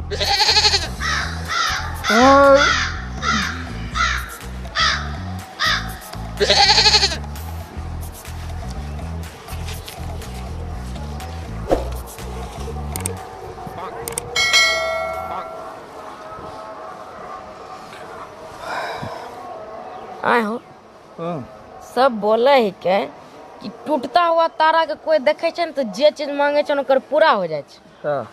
आय हो। सब बोले है के कि टूटता हुआ तारा के कोई देखे छै ने तो जे चीज मांगे छै ओकर पूरा हो जाय छै। हाँ।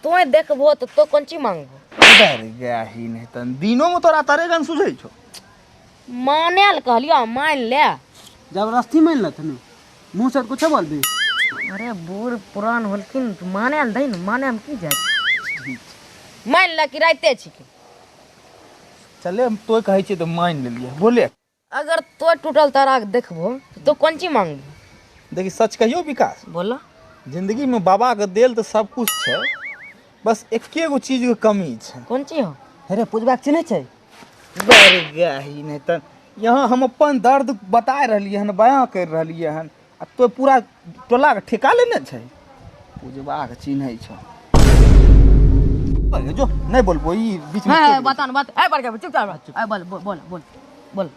तोय देखबो तो तो कोन चीज मांगबो? अरे गया ही नहीं तन दिनों में तोरा तारे गन सुझै छौ। माने ल कहलियो, मान ले। जबरदस्ती मान लेथन, मुंह से कुछ बोलबी। अरे बूढ़ पुरान होलखिन तो माने ल दही ने, माने में की जाय छै? मान ले कि राइते छिके। चले हम तोय कहै छियै तऽ मान लेलियै। बोले अगर तो टूटल तारा के देखबो तो कोन चीज मांगबो? देखी सच कहियो विकास। बोला। जिंदगी में बाबा के देल तो सब कुछ छै, बस एके गो चीज के कमी छै। कोन चीज हो? अरे पूजबा के चिन्है छै? अरे गाही नहीं तन यहाँ हम अपन दर्द बता रहलियै हन, बयां कर रहलियै हन, आ तो पूरा टोला के ठेका लेने छै। पूजबा के चिन्है छौ। अरे जो नहीं बोलबो ई बीच में। हां बता न बता। ए बड़का चुप चाप। ए बोल बोल बोल बोल बोल।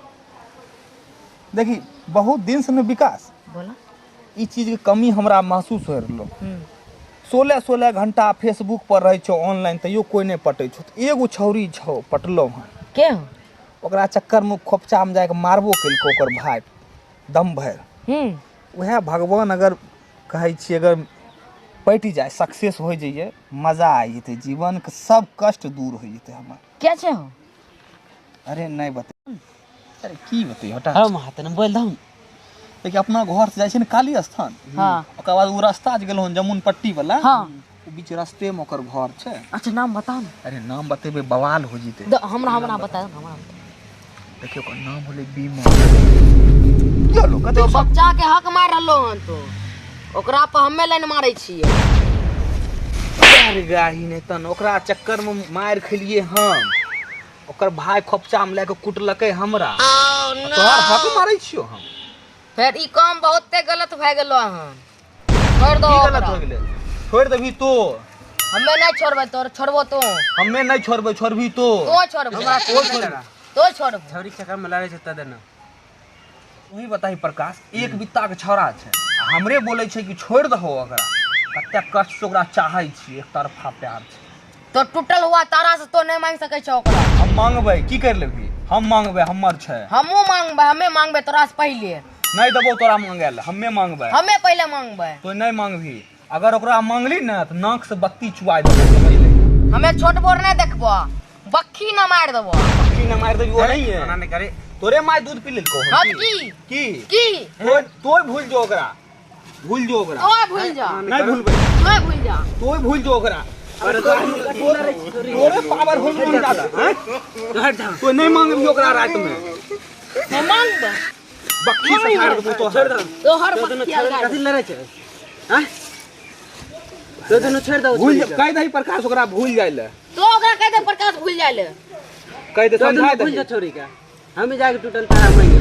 देखी बहुत दिन से न विकास बोला ई चीज के कमी हमरा महसूस हो रहलो। 16-16 घंटा फेसबुक पर रहै छौ ऑनलाइन, तैयो कोई नहीं पटै छौ। एगो छौरी छौ पटलो हन। के हो? ओकरा चक्कर में खोपचा में जाके मारबो केलको ओकर भाई दम भरि। वएह भगवान अगर कहै छियै अगर पटि जाए, सक्सेस हो जाइए, मजा आ जेतै, जीवन के सब कष्ट दूर हो जेतै हमर। के छै हो? अरे नहीं बते। अरे की बतैयो हटा। हम हाथ ने बोल दम। देखिए अपना घर से जाइ छै ने काली स्थान। हां। ओकर बाद ओ रास्ता जे गेलहुँ जमुन पट्टी वाला। हां। ओ बीच रास्ते में ओकर घर छै। अच्छा नाम बताओ ने। अरे नाम बतेबै बवाल हो जेतै। हमरा हमरा बता, हमरा देखियो ओकर नाम होलै बीमा। चलो कते तो बच्चा के हक मार रहलो हन तो ओकरा पर हमे लाइन मारै छियै। अरे गाही नहीं तन ओकरा चक्कर में मार खेलिए हम। ओकर भाई खोपचा में लए के कुटलकै हमरा। तोहर हक मारै छियो हम। फेर ई काम बहुते गलत भए गेलो हन। छोड़ दो की गलत ओकरा। हो गेलै? छोड़ देबही तो। हमे नहीं छोड़बै तोर, छोड़बो तो। हमे नहीं छोड़बै, छोड़बही तो। तो छोड़बो। हमरा तो छोड़बो। तो छोड़बो। छौरी के चक्कर में लड़ै छै त देना। वही बताही प्रकाश, एक बित्ता के छौड़ा छै, हमरे बोलै छै कि छोड़ दहो ओकरा। कते कष्ट से ओकरा चाहै छी, एक तरफा प्यार छै। तो टूटल हुआ तारा से तो नहीं मांग सकै छौ ओकरा। हम मांगबै, की कर लेबही? हम मांगबै, हमर छै। हमहूँ मांगबै, हमे मांगबै तोरा से पहिले। नहीं देबो तोरा मांगे ले, हमे मांगबै। हमे पहिले मांगबै। तो नहीं मांगबही। अगर ओकरा मांगली ने तो नाक से बत्ती चुआ देबो, समझ ले। हमे छोट बोर नहीं देखबो, बक्खी न मार देबो। बक्खी न मार देबी, ओ नहीं है। ओना नहीं करे। तोरे my दूध पी लेलको हन। हाँ की? की? की? तोय भूल जो ओकरा। भूल जो ओकरा। तोय भूल जा। नहीं भूलबै। तोय भूल जा। तोय भूल जो ओकरा। तोरे पावर हो गेल ज्यादा, हैं? हट जा। तोय नहीं मांगबी ओकरा रात में। हम मांगबै। बक्खी से फाड़ देबो तोहर। छोड़ दो। तोहर तो दोनों बक्खी छोड़, अलगा। कथी लड़ै छै? हैं? तो दोनों छोड़ दो। भूल जा, कह दही प्रकाश ओकरा भूल जाय ले। तो ओकरा कह दे प्रकाश भूल जाय ले। कह दे, तो समझा दोनों दे। भूल जा छोरी का। हम जाके टूटल तारा मांगे।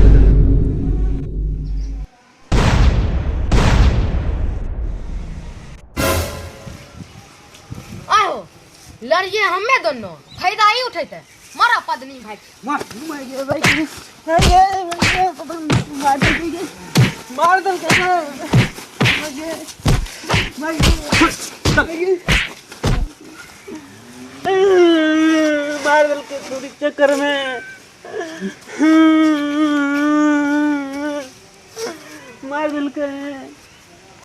आहो लड़िए हमें दोनों फायदा ही उठेते। मारा पदनी भाई। मार मार दल कैसे? मार दल के थोड़ी चक्कर में मार दल के।